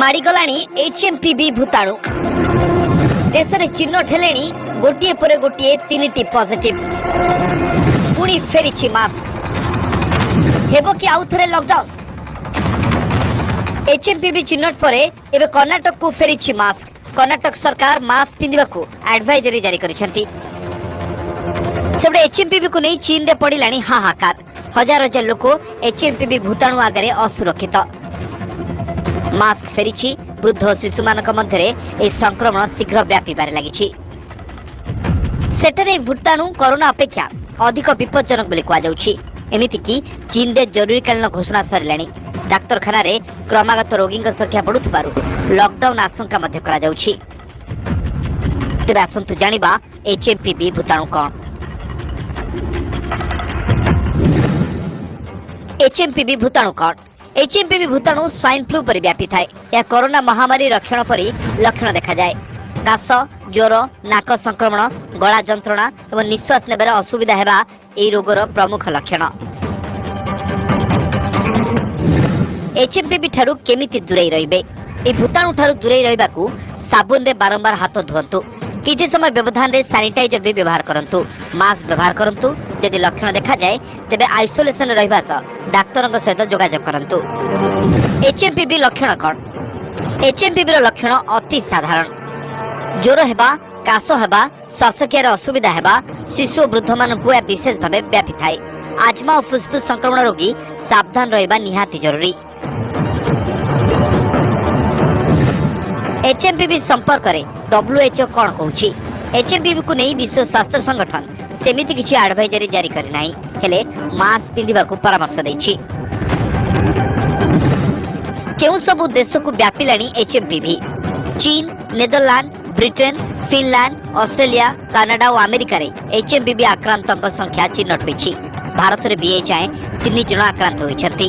ମାଡ଼ିଗଲାଣି HMPV ଭୂତାଣୁ। ଦେଶରେ ଚିହ୍ନଟ ହେଲେଣି ଗୋଟିଏ ପରେ ଗୋଟିଏ ତିନିଟି ପଜିଟିଭ। ପୁଣି ଫେରିଛି ମାସ୍କ। ହେବ କି ଆଉ ଥରେ ଲକଡାଉନ? ଏଚ୍ଏମ୍ପିଭି ଚିହ୍ନଟ ପରେ ଏବେ କର୍ଣ୍ଣାଟକକୁ ଫେରିଛି ମାସ୍କ। କର୍ଣ୍ଣାଟକ ସରକାର ମାସ୍କ ପିନ୍ଧିବାକୁ ଆଡଭାଇଜରୀ ଜାରି କରିଛନ୍ତି। ସେପଟେ ଏଚ୍ଏମ୍ପିଭିକୁ ନେଇ ଚୀନରେ ପଡ଼ିଲାଣି ହାହାକାର। ହଜାର ହଜାର ଲୋକ ଏଚ୍ଏମ୍ପିଭି ଭୂତାଣୁ ଆଗରେ ଅସୁରକ୍ଷିତ। ମାସ୍କ ଫେରିଛି। ବୃଦ୍ଧ ଓ ଶିଶୁମାନଙ୍କ ମଧ୍ୟରେ ଏହି ସଂକ୍ରମଣ ଶୀଘ୍ର ବ୍ୟାପିବାରେ ଲାଗିଛି। ସେଠାରେ ଏହି ଭୂତାଣୁ କରୋନା ଅପେକ୍ଷା ଅଧିକ ବିପଜ୍ଜନକ ବୋଲି କୁହାଯାଉଛି। ଏମିତିକି ଚୀନରେ ଜରୁରୀକାଳୀନ ଘୋଷଣା ସରିଲାଣି। ଡାକ୍ତରଖାନାରେ କ୍ରମାଗତ ରୋଗୀଙ୍କ ସଂଖ୍ୟା ବଢୁଥିବାରୁ ଲକଡାଉନ ଆଶଙ୍କା ମଧ୍ୟ କରାଯାଉଛି। ତେବେ ଆସନ୍ତୁ ଜାଣିବା, ଏଚ୍ଏମ୍ପିଭି ଭୂତାଣୁ କ'ଣ? ଏଚ୍ଏମ୍ପିଭି ଭୂତାଣୁ କ'ଣ? ଏଚ୍ଏମ୍ପିଭି ଭୂତାଣୁ ସ୍ୱାଇନ୍ ଫ୍ଲୁ ପରି ବ୍ୟାପିଥାଏ। ଏହା କରୋନା ମହାମାରୀ ଲକ୍ଷଣ ପରି ଲକ୍ଷଣ ଦେଖାଯାଏ। କାଶ, ଜ୍ୱର, ନାକ ସଂକ୍ରମଣ, ଗଳା ଯନ୍ତ୍ରଣା ଏବଂ ନିଶ୍ୱାସ ନେବାରେ ଅସୁବିଧା ହେବା ଏହି ରୋଗର ପ୍ରମୁଖ ଲକ୍ଷଣ। ଏଚ୍ଏମ୍ପିଭି ଠାରୁ କେମିତି ଦୂରେଇ ରହିବେ? ଏହି ଭୂତାଣୁ ଠାରୁ ଦୂରେଇ ରହିବାକୁ ସାବୁନରେ ବାରମ୍ବାର ହାତ ଧୁଅନ୍ତୁ। କିଛି ସମୟ ବ୍ୟବଧାନରେ ସାନିଟାଇଜର ବି ବ୍ୟବହାର କରନ୍ତୁ। ମାସ୍କ ବ୍ୟବହାର କରନ୍ତୁ। ଯଦି ଲକ୍ଷଣ ଦେଖାଯାଏ, ତେବେ ଆଇସୋଲେସନରେ ରହିବା ସହ ଡାକ୍ତରଙ୍କ ସହିତ ଯୋଗାଯୋଗ କରନ୍ତୁ। ଏଚ୍ଏମ୍ପିଭି ଲକ୍ଷଣ କ'ଣ? ଏଚ୍ଏମ୍ପିଭିର ଲକ୍ଷଣ ଅତି ସାଧାରଣ। ଜ୍ୱର ହେବା, କାଶ ହେବା, ଶ୍ୱାସକ୍ରିୟାରେ ଅସୁବିଧା ହେବା। ଶିଶୁ ଓ ବୃଦ୍ଧମାନଙ୍କୁ ଏହା ବିଶେଷ ଭାବେ ବ୍ୟାପିଥାଏ। ଆଜମା ଓ ଫୁସଫୁସ ସଂକ୍ରମଣ ରୋଗୀ ସାବଧାନ ରହିବା ନିହାତି ଜରୁରୀ। ଏଚ୍ଏମ୍ପିଭି ସମ୍ପର୍କରେ WHO କ'ଣ କହୁଛି? ଏଚ୍ଏମ୍ପିଭିକୁ ନେଇ ବିଶ୍ୱ ସ୍ୱାସ୍ଥ୍ୟ ସଂଗଠନ ସେମିତି କିଛି ଆଡଭାଇଜରୀ ଜାରି କରିନାହିଁ, ହେଲେ ମାସ୍କ ପିନ୍ଧିବାକୁ ପରାମର୍ଶ ଦେଇଛି। କେଉଁ ସବୁ ଦେଶକୁ ବ୍ୟାପିଲାଣି ଏଚ୍ଏମ୍ପିଭି? ଚୀନ, Netherland, Britain, Finland, Australia, Canada ଓ ଆମେରିକାରେ ଏଚ୍ଏମ୍ପିଭି ଆକ୍ରାନ୍ତଙ୍କ ସଂଖ୍ୟା ଚିହ୍ନଟ ହୋଇଛି। ଭାରତରେ ବି ଏଯାଏଁ 3 ଜଣ ଆକ୍ରାନ୍ତ ହୋଇଛନ୍ତି।